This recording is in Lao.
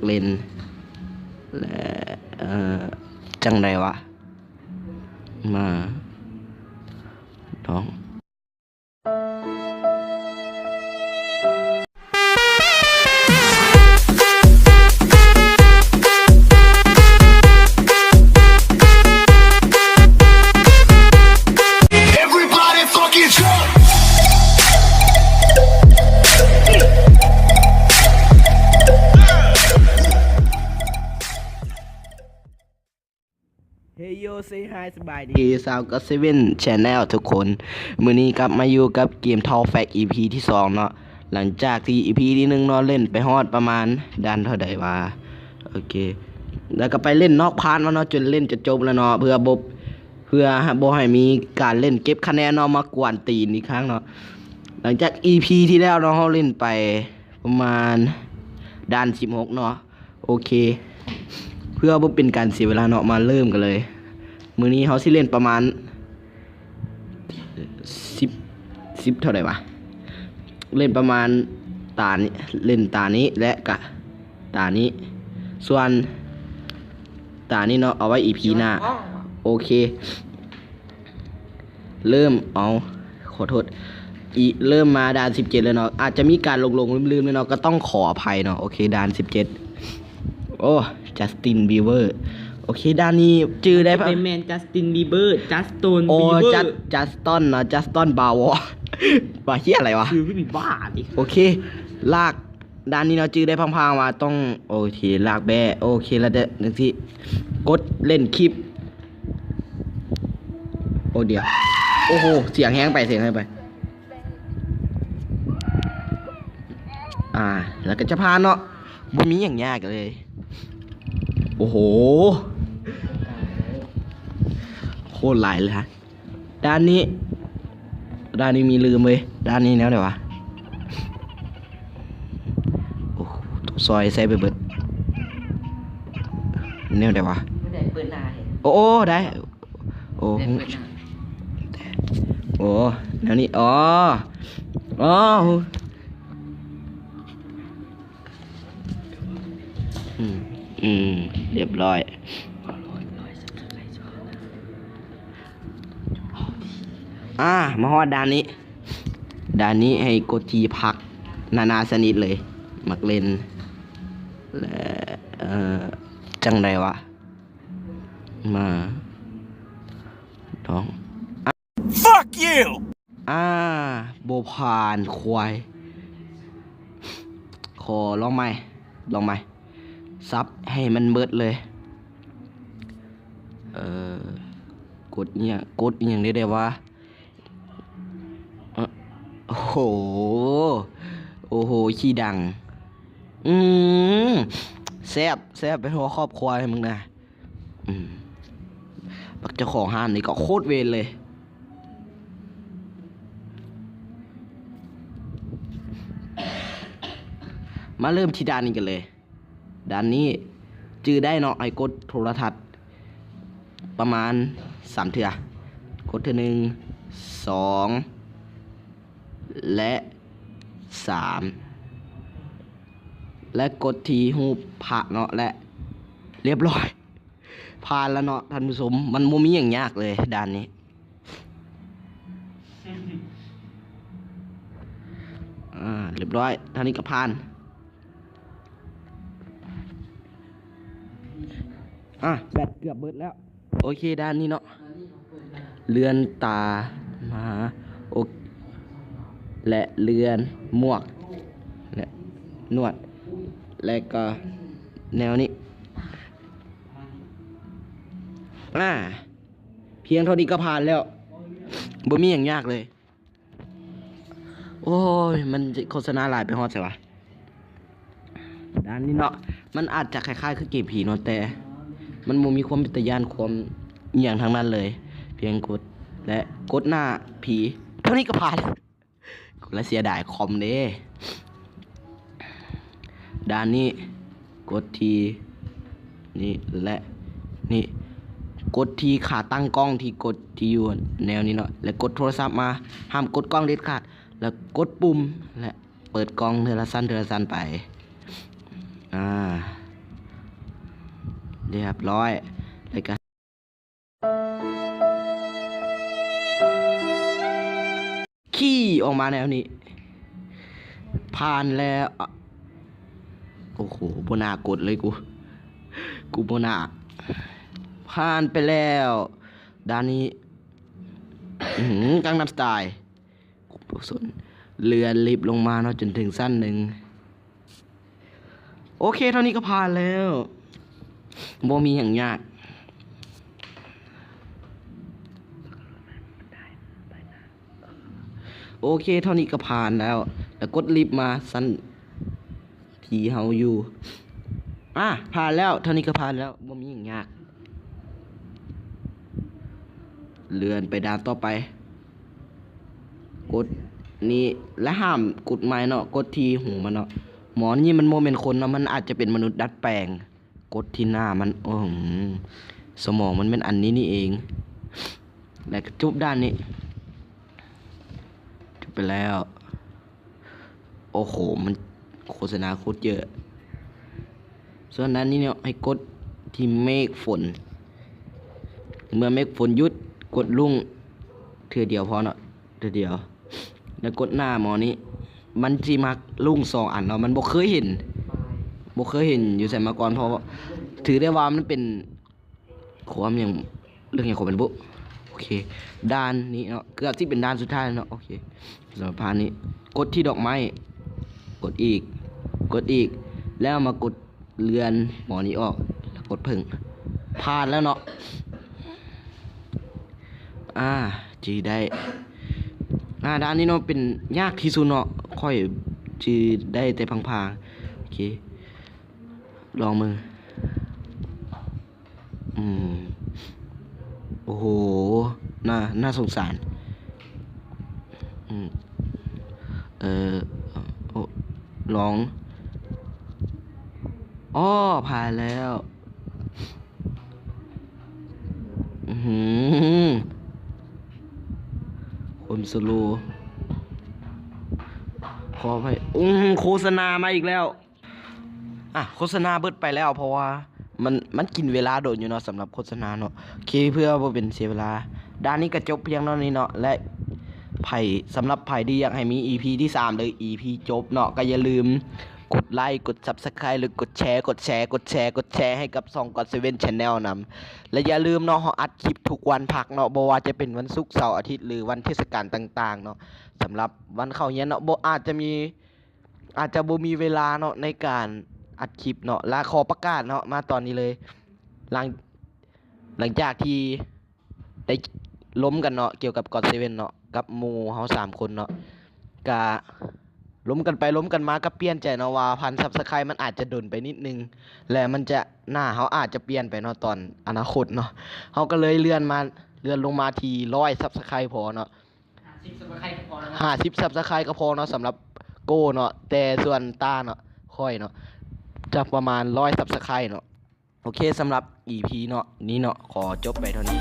ເຫຼັ້ນ ແລະ ເອີ ຈັ່ງໃດວະ ມາ ນ້ອງ. Everybody fucking jump. Hey yo, say hi, ສະບາຍດີ ຊາວເກົ້າເຊເວັນ Channel ທຸກຄົນ. ມື້ນີ້ກັບມາຢູ່ກັບເກມ Tall Flag ອີພີທີສອງເນາະ. ຫຼັງຈາກທີ່ ອີພີທີໜຶ່ງເນາະ ເຫຼັ້ນໄປຮອດປະມານດ່ານເທົ່າໃດວະ? ໂອເຄ ແລ້ວກໍໄປເຫຼັ້ນນອກພາດມາເນາະ ຈົນເຫຼັ້ນຈະຈົບແລ້ວເນາະ ເພື່ອບໍ່ ເພື່ອບໍ່ໃຫ້ມີການເຫຼັ້ນເກັບຄະແນນເນາະ ມາກວນຕີນອີກຄັ້ງເນາະ. ຫຼັງຈາກ ອີພີ ທີ່ແລ້ວເນາະ ເຮົາເຫຼັ້ນໄປປະມານດ່ານສິບຫົກເນາະ. ໂອເຄ ເພື່ອບໍ່ເປັນການເສຍເວລາເນາະ ມາເລີ່ມກັນເລີຍ. ມື້ນີ້ເຮົາຊິເຫຼັ້ນປະມານສິບ ສິບເທົ່າໃດວະ? ເຫຼັ້ນປະມານຕານີ້ ເຫຼັ້ນຕານີ້ ແລະ ກະຕານີ້ ສ່ວນຕານີ້ເນາະ ເອົາໄວ້ ອີພີ ໜ້າ. ໂອເຄ ເລີ່ມ ເອົາ ຂໍໂທດ ອີ ເລີ່ມມາດ່ານສິບເຈັດແລ້ວເນາະ ອາດຈະມີການຫຼົງໆລືມໆເນາະ ກໍຕ້ອງຂໍອະໄພເນາະ. ໂອເຄ ດ່ານສິບເຈັດ ໂອ້ Justin Bieber. ໂອເຄ ດ່ານນີ້ຈື່ໄດ້ປະ? ບໍ່ແມ່ນ Justin Bieber Justin ໂອ້ Bieber Justin ເນາະ Justin Bieber ວ່າເຮີຍອະໄລວະ ຊື່ນີ້ບ້າຕິ. ໂອເຄ ລາກ ດ່ານນີ້ເນາະ ຈື່ໄດ້ພັງໆວ່າຕ້ອງ ໂອເຄ ລາກແບ້. ໂອເຄ ແລ້ວຈັ່ງຊີ້ ກົດເຫຼັ້ນຄລິບ. ໂອ້ ດຽວ ໂອ້ໂຫ ສຽງແຮງໄປ ສຽງແຮງໄປ. ອ່າ ແລ້ວກໍຈະຜ່ານເນາະ ບໍ່ມີຫຍັງຍາກເລີຍ. ໂອ້ໂຫ ໂຄດຫຼາຍເລີຍ. ດ່ານນີ້ ດ່ານນີ້ມີລືມເວີຍ ດ່ານນີ້ແນວໃດວະ? ໂອ້ໂຫ ໂຕຊອຍໃສ່ໄປເບິດ ແນວໃດວະ? ບໍ່ໄດ້ເປີດໜ້າເຫັນ ໂອ້ ໂອ້ ໄດ້ ໂອ້ ໄດ້ເປີດໜ້າ ໂອ້ ແນວນີ້ ອໍ ອໍ ອືມ ອືມ ລຽບຮ້ອຍ. ອ່າ ມາຮອດດ່ານນີ້ ດ່ານນີ້ໃຫ້ກົດທີ່ຜັກນານາຊະນິດເລີຍ ໝາກເຫຼັ້ນ ແລະ ເອີ ຈັ່ງໃດວະ ມາ ຕ້ອງ Fuck you! ອ່າ ບໍ່ຜ່ານ ຄວາຍ. ຂໍລອງໃໝ່ ລອງໃໝ່ ສັບໃຫ້ມັນເບິດເລີຍ. ເອີ ກົດອີ່ຫຍັງ ກົດອີ່ຫຍັງໄດ້ແດ່ວະ? ເອີ ໂອ້ໂຫ ໂອ້ໂຫ ຂີ້ດັງ. ອືມ ແຊບ ແຊບໄປທົ່ວຄອບຄົວໃຫ້ມຶງນະ. ອືມ ບັກເຈົ້າຂອງຮ້ານນີ້ກໍໂຄດເວນເລີຍ. ມາເລີ່ມທີ່ດ່ານນີ້ກັນເລີຍ. ດ່ານນີ້ຈື່ໄດ້ເນາະ ໃຫ້ກົດໂທລະທັດປະມານສາມເທື່ອ. ກົດເທື່ອໜຶ່ງ ສອງ ແລະ ສາມ ແລະ ກົດທີ່ຮູບພະເນາະ ແລະ ລຽບຮ້ອຍ. ຜ່ານແລ້ວເນາະທ່ານຜູ້ຊົມ ມັນບໍ່ມີຫຍັງຍາກເລີຍດ່ານນີ້. ອ່າ ລຽບຮ້ອຍ ທ່ານນີ້ກໍຜ່ານ. ອ່າ ແບັດເກືອບເບິດແລ້ວ. ໂອເຄ ດ່ານນີ້ເນາະ ເລື່ອນຕາມາ ໂອ ແລະ ເລື່ອນໝວກ ແລະ ນວດ ແລະ ກໍແນວນີ້. ອ່າ ພຽງເທົ່ານີ້ກໍຜ່ານແລ້ວ ບໍ່ມີຫຍັງຍາກເລີຍ. ໂອ້ຍ ມັນໂຄສະນາຫຼາຍໄປຮອດໃສວະ? ດ່ານນີ້ເນາະ ມັນອາດຈະຄ້າຍໆຄືເກມຜີເນາະ ແຕ່ມັນບໍ່ມີຄວາມເປັນຕາຢ້ານ ຄວາມອີ່ຫຍັງທັງນັ້ນເລີຍ. ພຽງກົດ ແລະ ກົດໜ້າຜີ ເທົ່ານີ້ກໍຜ່ານ. ກູລະເສຍດາຍຄອມເດ້. ດ່ານນີ້ ກົດທີ່ນີ້ ແລະ ນີ້ ກົດທີ່ຂາຕັ້ງກ້ອງ ທີ່ກົດທີ່ຢູ່ແນວນີ້ເນາະ ແລະ ກົດໂທລະສັບມາ ຫ້າມກົດກ້ອງເດັດຂາດ ແລະ ກົດປຸ່ມ ແລະ ເປີດກ້ອງເທື່ອລະຊັ້ນ ເທື່ອລະຊັ້ນໄປ. ອ່າ ຮຽບຮ້ອຍ ແລ້ວກະ ຂີ່ອອກມາແນວນີ້ ຜ່ານແລ້ວ. ໂອ້ໂຫ ບໍ່ໜ້າກົດເລີຍກູ ກູບໍ່ໜ້າ. ຜ່ານໄປແລ້ວ ດ່ານນີ້ ອືຫື ກັງນຳສະຕາຍ ກູບໍ່ສົນ. ເລື່ອນລິບລົງມາເນາະ ຈົນເຖິງຊັ້ນໜຶ່ງ. ໂອເຄ ເທົ່ານີ້ກໍຜ່ານແລ້ວ ບໍ່ມີຫຍັງຍາກ. ໂອເຄ ເທົ່ານີ້ກໍຜ່ານແລ້ວ ແລ້ວກົດລິບມາຊັ້ນທີ່ເຮົາຢູ່. ອາ ຜ່ານແລ້ວ ເທົ່ານີ້ກໍຜ່ານແລ້ວ ບໍ່ມີຫຍັງຍາກ. ເລື່ອນໄປດ່ານຕໍ່ໄປ ກົດນີ້ ແລະ ຫ້າມກົດໄມ້ເນາະ ກົດທີ່ຫູມັນເນາະ. ໝໍນີ້ມັນບໍ່ແມ່ນຄົນເນາະ ມັນອາດຈະເປັນມະນຸດດັດແປງ. ກົດທີ່ໜ້າມັນ ໂອ້ ສະໝອງມັນແມ່ນອັນນີ້ນີ້ເອງ. ແລະ ກໍຈົບດ່ານນີ້ ຈົບໄປແລ້ວ. ໂອ້ໂຫ ມັນໂຄສະນາໂຄດເຢີະ. ສ່ວນອັນນີ້ເນາະ ໃຫ້ກົດທີ່ເມກຝົນ ເມື່ອເມກຝົນຢຸດ ກົດລຸ້ງເທື່ອດຽວພໍເນາະ ເທື່ອດຽວ ແລ້ວກົດໜ້າໝໍນີ້. ມັນຊິມັກລຸ້ງສອງອັນເນາະ ມັນບໍ່ເຄີຍເຫັນ ບໍ່ເຄີຍເຫັນຢູ່ໃສມາກ່ອນ ເພາະວ່າຖືໄດ້ວ່າມັນເປັນ ຄວາມຫຍັງ ເລື່ອງຫຍັງຂອງມັນບຸ. ໂອເຄ ດ່ານນີ້ເນາະ ເກືອບຊິເປັນດ່ານສຸດທ້າຍແລ້ວເນາະ. ໂອເຄ ສຳລັບຜ່ານນີ້ ກົດທີ່ດອກໄມ້ ກົດອີກ ກົດອີກ ແລ້ວມາກົດເລື່ອນໝໍນີ້ອອກ ແລ້ວກົດເຜິ້ງ. ຜ່ານແລ້ວເນາະ. ອາ ຈື່ໄດ້. ອາ ດ່ານນີ້ເນາະ ເປັນຍາກທີ່ສຸດເນາະ ຂ້ອຍຈື່ໄດ້ແຕ່ພາງໆ. ໂອເຄ ລອງເບິ່ງ. ອືມ ໂອ້ໂຫ ໜ້າ ໜ້າສົງສານ. ອືມ ເອີ ໂອ້ ລອງ ອໍ ຜ່ານແລ້ວ. ອືຫື ຄົນສະໂລ ຂໍອະໄພ. ອືມ ໂຄສະນາມາອີກແລ້ວ. ອາ ໂຄສະນາເບິດໄປແລ້ວ ເພາະວ່າມັນ ມັນກິນເວລາດົນຢູ່ເນາະ ສຳລັບໂຄສະນາເນາະ. ໂອເຄ ເພື່ອບໍ່ເປັນເສຍເວລາ ດ່ານນີ້ກໍຈົບພຽງເທົ່ານີ້ເນາະ ແລະ ໃຜ ສຳລັບໃຜທີ່ຢາກໃຫ້ມີອີພີທີສາມ ຫຼື ອີພີຈົບເນາະ ກໍຢ່າລືມກົດໄລ ກົດຊັບສະໄຄ ຫຼື ກົດແຊ ກົດແຊ ກົດແຊ ກົດແຊ ໃຫ້ກັບຊ່ອງ Godseven Channel ນຳ. ແລະ ຢ່າລືມເນາະ ເຮົາອັດຄລິບທຸກວັນພັກເນາະ ບໍ່ວ່າຈະເປັນວັນສຸກ ເສົາ ອາທິດ ຫຼື ວັນເທດສະການຕ່າງໆເນາະ. ສຳລັບວັນເຂົ້າຮຽນເນາະ ບໍ່ ອາດຈະມີ ອາດຈະບໍ່ມີເວລາເນາະ ໃນການອັດຄລິບເນາະ ແລະ ຂໍປະກາດເນາະ ມາຕອນນີ້ເລີຍ ຫຼັງ ຫຼັງຈາກທີ່ໄດ້ລົມກັນເນາະ ກ່ຽວກັບ Godseven ເນາະ ກັບໝູ່ເຮົາສາມຄົນເນາະ ກະລົມກັນໄປລົມກັນມາ ກະປ່ຽນໃຈເນາະວ່າພັນ Subscribe ມັນອາດຈະດົນໄປນິດໜຶ່ງ ແລະ ມັນຈະ ໜ້າເຮົາອາດຈະປ່ຽນໄປເນາະ ຕອນອະນາຄົດເນາະ. ເຮົາກໍເລີຍເລື່ອນມາ ເລື່ອນລົງມາທີ່ຮ້ອຍ Subscribe ພໍເນາະ. ຫ້າສິບ Subscribe ກໍພໍເນາະ ຫ້າສິບ Subscribe ກໍພໍເນາະ ສຳລັບໂກ້ເນາະ. ແຕ່ສ່ວນຕ້າເນາະ ຂ້ອຍເນາະ ຈະປະມານຮ້ອຍ Subscribe ເນາະ. ໂອເຄ ສຳລັບອີພີເນາະ ນີ້ເນາະ ຂໍຈົບໄປເທົ່ານີ້.